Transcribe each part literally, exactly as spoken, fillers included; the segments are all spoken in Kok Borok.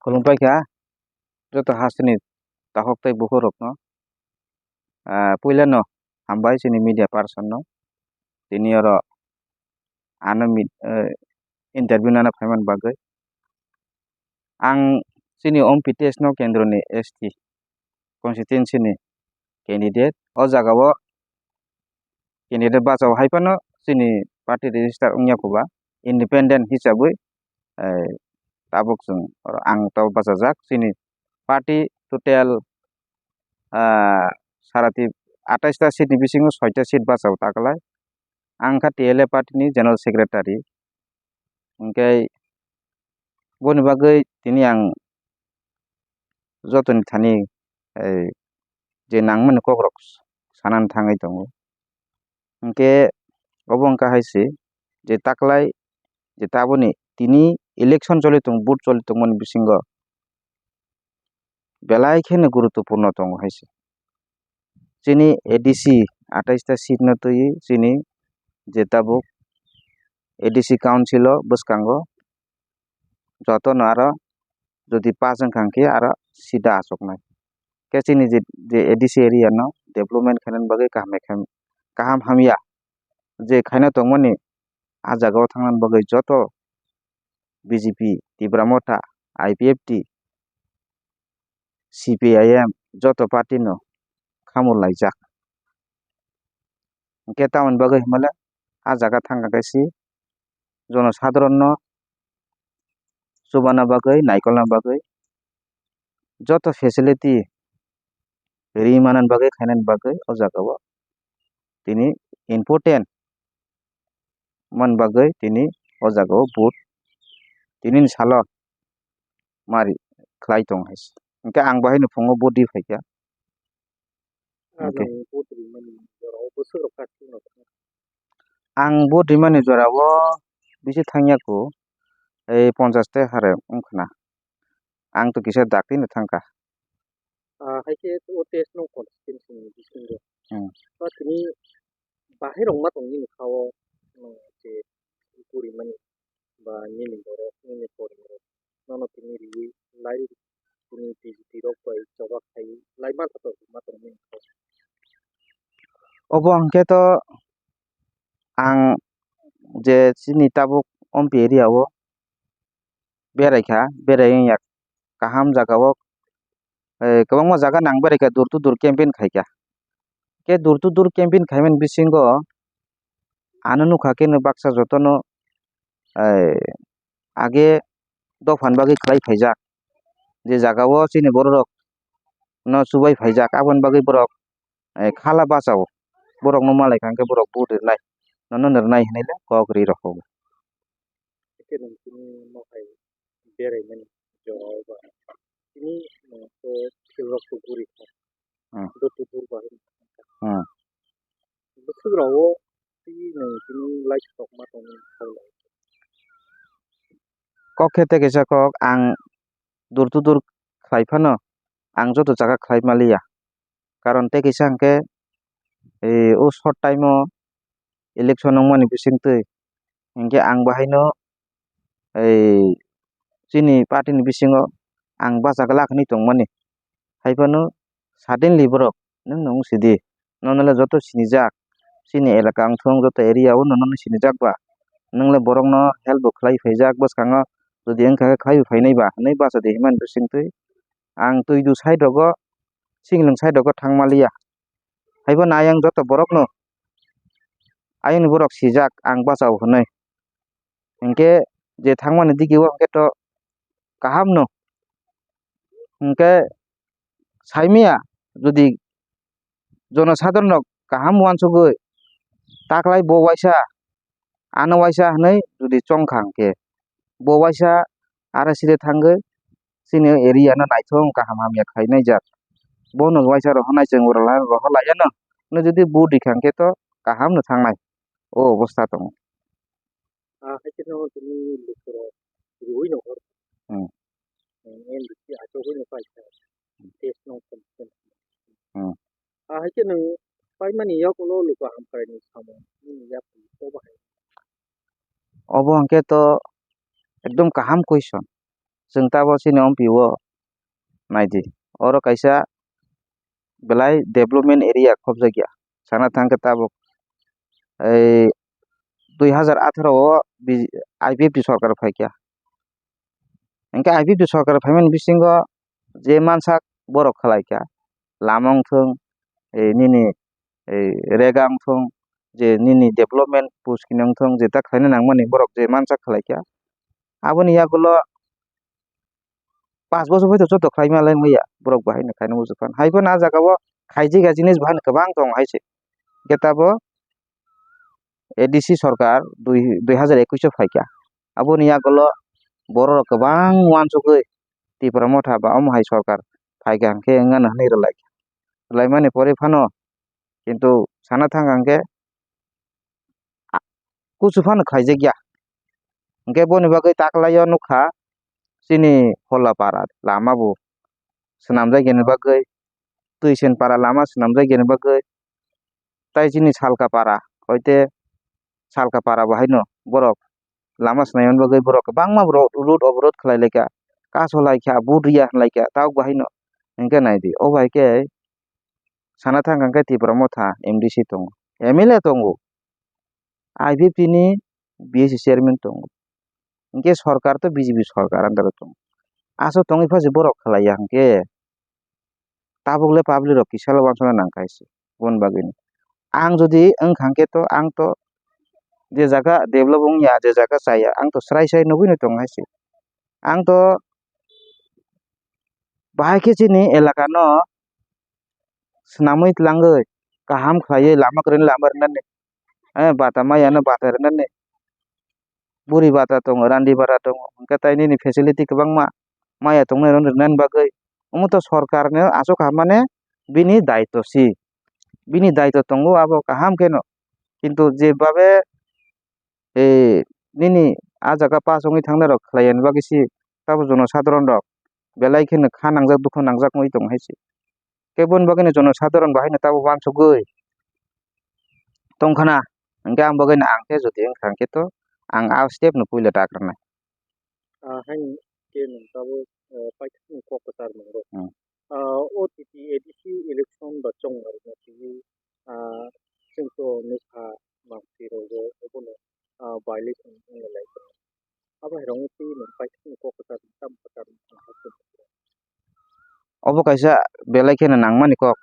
Khulumpai kha joto hasteni takhuk tei bukhuk rokno. Ah, puilano hambai chini media person no tini oro ano mi-, eh, interview nana phaimani bagwi. Ang chini Ompi test no kendroni S T constituency ni candidate. O jaga o candidate bachao hai phano chini party register wngya kho ba, independent hisabwi, eh, tabuk chwng oro ang tabuk bachajak. Chini party total, ah, sara twi atais ta seat ni bisingo soi ta seat bachao ta kwlai. Ang kha T L A party ni general secretary. Hwnkhe boni bagwi tini ang jotoni thani, eh, je nangmani kokrok sanani thangwi tongo. Hwnkhe obo wngkha hai se je taklai je taboni tini election choli tongo, vote choli tongmani bisingo belai kheno guruttopurno tongo hai se. Chini A D C atais ta seat no twiwi chini je tabuk A D C council o bwskango jotono aro jodi pass wngkha hwnkhe aro sida achuknai. Khe chini je, je A D C area no development khainani bagwi kaham, kaham hamya je khaina tongmani, ah jagao thangnani bagwi joto B J P, Tipra Motha, I P F T, C P I M joto party no khamung laijak. Hwnkhe tamoni bagwi hinmale ah jaga thangkha khe se jono sadharon no chubana bagwi, naikolna bagwi joto facility ri manani bagwi, khainani bagwi o jaga o tini important man bagwi tini o jaga o vote tini ni salo mari khlai tong hai se. Hwnkhe ang bahai ni phungo vote ri phaikha. Hwnkhe ang vote rimani jora o bwswk rok kha chwng rok. Ang vote rimani jora o bisi thangya kho, ei ponchash ta hare wngkhna. Ang to kisa dakti no thangkha. Ah, hai khe o test no constituency ni bisingo. Hmm. Ba tini bahai rok ma tong nini kha o, hmm, je vote rimani ba nini borok, nini poribar rok nono tini riwi lai tini B J P rok bai choba khai lai mantha to ma tong nini kha o. Obo hwnkhe to ang je chini tabuk Ompi area o berai kha, berai wngya kaham jaga o, eh, kwbangma jaga no ang berai kha, door to door campaign khai kha. Khe door to door campaign khaimani bisingo ano nukha khe no baksa jotono, eh, age dophani bagwi khlai phaijak, je jaga o chini borok rok no chubai phaijak, aboni bagwi borok eh, khala bachao. Borokno malai kha hwnkhe borok vote rwnai. Nono no rwnai hinwi le kok ri rokho. Haikhe nwng tini mohai beraimani jora o ba tini, eh, to field rok to guri kha. Hmm. Door to door bahai. Hmm. Bwswk rok o twi nwng tini lai sok ma tongwi kha lai. Kok khe tei kaisa kok ang door to door khlai phano ang joto jaga khlai maliya. Karon tei kaisa hwnkhe, eh, o short time o election wngmani bisingtwi hwnkhe ang bahaino, eh, chini party ni bisingo ang bacha glak hinwi tongmani. Haiphano suddenly borok, "Nwng no wng sidi, nono le joto sinijak, chini elaka wngthung joto area o nono sinijak ba, nwng le borokno help bo khlai phaijak bwskango, jodi wngkha khe khlai bo phainai ba," hinwi bacha di himani bisingtwi ang twi du side rogo, singling side rogo thang maliya. Haibo no ayang joto borokno, ayang ni borok sijak ang bachao hinwi. Hinkhe je thangmani digi o hinkhe to kaham no. Hinkhe saimaya jodi jonosadharon rok kaham uansugwi taklai bo waisa ano waisa hinwi jodi chongkha hinkhe bo waisa aro side thangwi chini area no naithok kaham hamya khainai jak. Bono waisa rohornai chwng rohorlai ano. Hwnwi jodi vote rikha hinkhe to kaham no thangnai. O obostha tongo. Ah, hai khe no tini lukurok riui no hor. Hmm. Hmm, N D C achugwi no paikha. Hmm. Test no kom kom. Hmm. Ah, hai khe no paimani yakulo luku hamkrai ni samung nini yakulo bahai. Obo hwnkhe to ekdom kaham question. chwng tabok chini M P o naidi. Oro kaisa belai development area khobjakya. Sana thangkhe tabok, ei, dui hazar atharo o B-, I P F T sorkar phaikha. Hinkhe I P F T sorkar phaimani bisingo je mansak borok khlaikha, lama wngthung, ei, nini, ei, rega wngthung, je nini development puskini wngthung, je ta khlaina nangmani borok je mansak khlaikha. Aboni yagulo pas bochor bai to joto khlai ma lai maya borok bo haino khaina muchung kha. Hai phano ah jaga o khaijak ya jinis bo haino kwbang tongo hai se. Hinkhe tabo A D C sorkar dui, dui hazar ekush o phaikha. Aboni yagulo borok rok kwbang uansugwi Tipra Motha ba omo hai sorkar phaikha hinkhe wngmano hinwi rwlai. Rwlaimani pore phano kintu sana thang kha hinkhe a-, kuchu phano khlaijakya. Hinkhe boni bagwi taklaio nukha chini Pholapara lama bo swnamjakya ni bagwi, Twisenpara lama swnamjakya ni bagwi, tai chini Salkapara, hoite Salkapara bo haino borok lama swnaimani bagwi borok kwbangma borok road oborot khlai laikha, kaso laikha, vote riya hinlaikha, tabok bo haino. Hinkhe naidi, o bai khe sana thang kha hinkhe Tipra Motha M D C tongo, M L A tongo, I P F T ni B S C chairman tongo, hinkhe sorkar to B J P sorkar under o tongo. Aswk tongwi pha se borok khlaiya hinkhe tabuk le public rok kisa le uansukna nang kha se, boni bagwi no. Ang jodi wng kha hinkhe to ang to je jaga develop wngya, je jaga chaya, ang to srai srai nugwi no tong hai se. Ang to bahai khe chini elaka no swnamwi tlangwi kaham khlaiwi lama kwrwini lama rwnani, eh, bata maya no bata rwnani, buri bata tongo, randi bata tongo, hinkhe tai nini facility kwbangma maya tongnai rwnani bagwi. Omo to sorkar ni aswk kaham mane bini daityo si, bini daityo tongo abo kaham kheno, kintu je babe eh, nini ah jaga pass wngwi thangnai rok khlaiya ni bagwi se tabo jono sadharon rok belai kheno kha nangjak dukhu nangjak wngwi tong hai se. Khe boni bagwi no jono sadharon bo haino tabo uansugwi tong khana, hinkhe ang bagwi no ang khe jodi wng kha hinkhe to ang ah step no puila dak rwnai. Ah, haini khe nwng tabuk, eh, paithakni kok kwchar nwngo. Hmm. Ah, O T P A D C election ba chongmarina twiwi, ah, chwngto nukha mangphi rogo obono, ah, violation wngya lai tongo. Abo hai rokno twiwi nwng paithakni kok kwchar tamo kwchar wngkha. Obo kaisa belai kheno nangmani kok.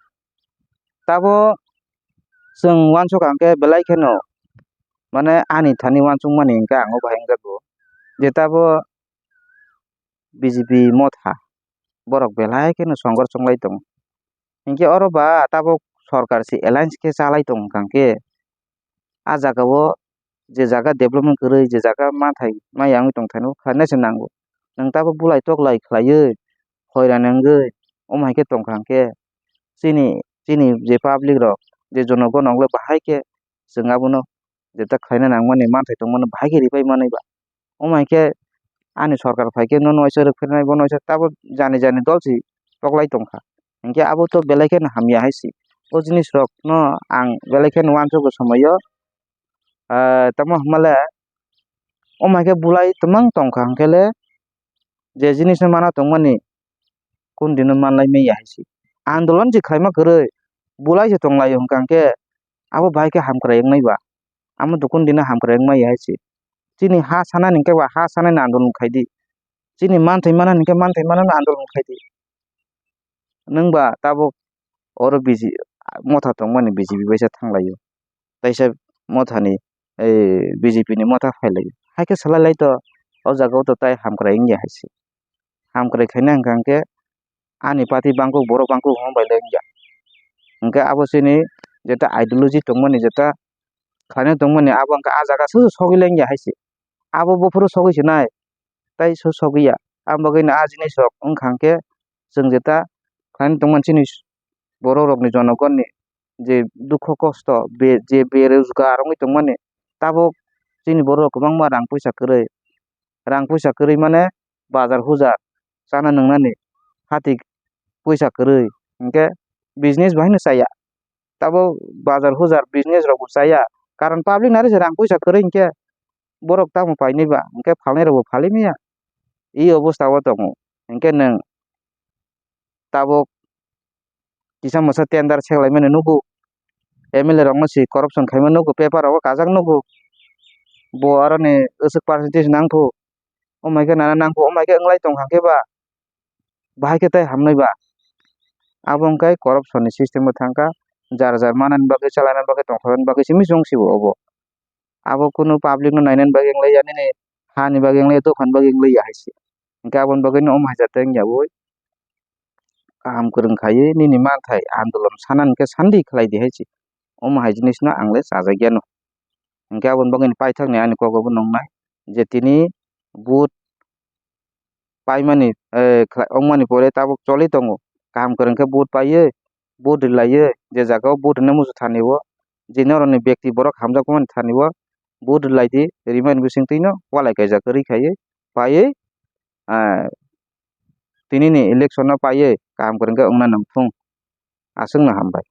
Tabo chwng uansuk ang khe belai kheno, mane ani thani uansukmani hinkhe ang o bahai wngjago je tabo B J P Motha borok belai kheno songor chonglai tongo. Hinkhe oro ba tabuk sorkar se alliance khe chalai tong wngkha hinkhe ah jaga o je jaga development kwrwi, je jaga manthai maya wngwi tongthai no khlaina se nango. Nwng tabuk bulai toklai khlaiwi hoiran wngwi omo hai khe tongkha hinkhe chini, chini je public rok je jonogon rok le bahai khe chwng abono jeta khlaina nangmani manthai tongmani bahai khe ripai manwi ba. Omo hai khe ani sorkar phai khe nono waisa rwkphainai, bono waisa tabuk jani jani dol se toklai tongkha. Hinkhe abo to belai kheno hamya hai se. O jinis rok no ang belai kheno uansukgo somoi o, ah, tamo hwnba le omo hai khe bulai twmang tongkha hinkhe le je jinis no mana tongmani kundino manlai manya hai se. Andolon se khlaima kwrwi bulai se tonglaio hwnkha hinkhe abo bahai khe hamkrai wngnai ba. Amo dukun dina hamkrai wngmaya hai se. Chini ha sanani hinkhe ba ha sanani andolon khai di. Chini manthai manani hinkhe manthai manani andolon khai di. Nwng ba tabuk oro B J P, Motha tongmani B J P baisa thanglaio. Taisa Mothani, eh, B J P ni Motha phailaio. Hai khe salai lai to, o jaga o to tai hamkrai wngya hai se. Hamkrai khaina hwnkha hinkhe ani party bangkuk, borok bangkuk hwnba bai le wngya. Hinkhe abo chini jeta ideology tongmani, jeta khlaina tongmani, abo hinkhe ah jaga soso sogwi le wngya hai se. Abo buphuru sogwi se nai, tai soso sogwi ya. Aboni bagwi no ah jinis rok wngkha hinkhe chwng jeta khlaina tongmani chini borok rokni jonogonni je dukho kosto, be-, je berojgar wngwi tongmani, tabuk chini borok rok kwbangma rang puisa kwrwi, rang puisa kwrwi mane bazar hujar chana nwngnani hati puisa kwrwi, hinkhe business bai no chaya. Tabuk bazar hujar business rok bo chaya, karon public nari se rang puisa kwrwi hinkhe borok tamo painwi ba, hinkhe phalnai rok bo phalwi manya. e obostha o tongo. Hinkhe nwng tabuk kisa mwsa tender seklaimani nugo, M L A rokno se corruption khaima nugo, paper rogo kajak nugo, bo aroni aswk percentage nangkho, omo hai khe nana nangkho, omo hai khe wnglai tongkha khe ba, bahai khe tei hamnai ba. Abo wngkha corruption ni system o thangkha, jar jar manani bagwi, chalainani bagwi, tongthoknani bagwi simi chwng sibo obo. Abo kunu public no nainani bagwi wnglaia, nini hani bagwi wnglaia, dophani bagwi wnglaia hai se. Hinkhe aboni bagwi no omo hai jat wngya boi. Kaham kwrwng khaiwi nini manthai andolon sana hinkhe sandi khlai di hai se. Omo hai jinis no ang le chajakya no. Hinkhe aboni bagwi no paithakni ani kok bo nwngnai je tini vote paimani, eh, khlai-, wngmani pore tabuk choli tongo. Kaham kwrwng khe vote paiwi, vote rwlaiwi, je jaga o vote rwna muchung thani o, je norokni bekti borok hamjakmani thani o vote rwlai di, rimani bisingtwi no walai kaijak rwi khaiwi, paiwi, ah, tini ni election no paiwi kaham kwrwng khe wngna nang thung. Aswk no hambai.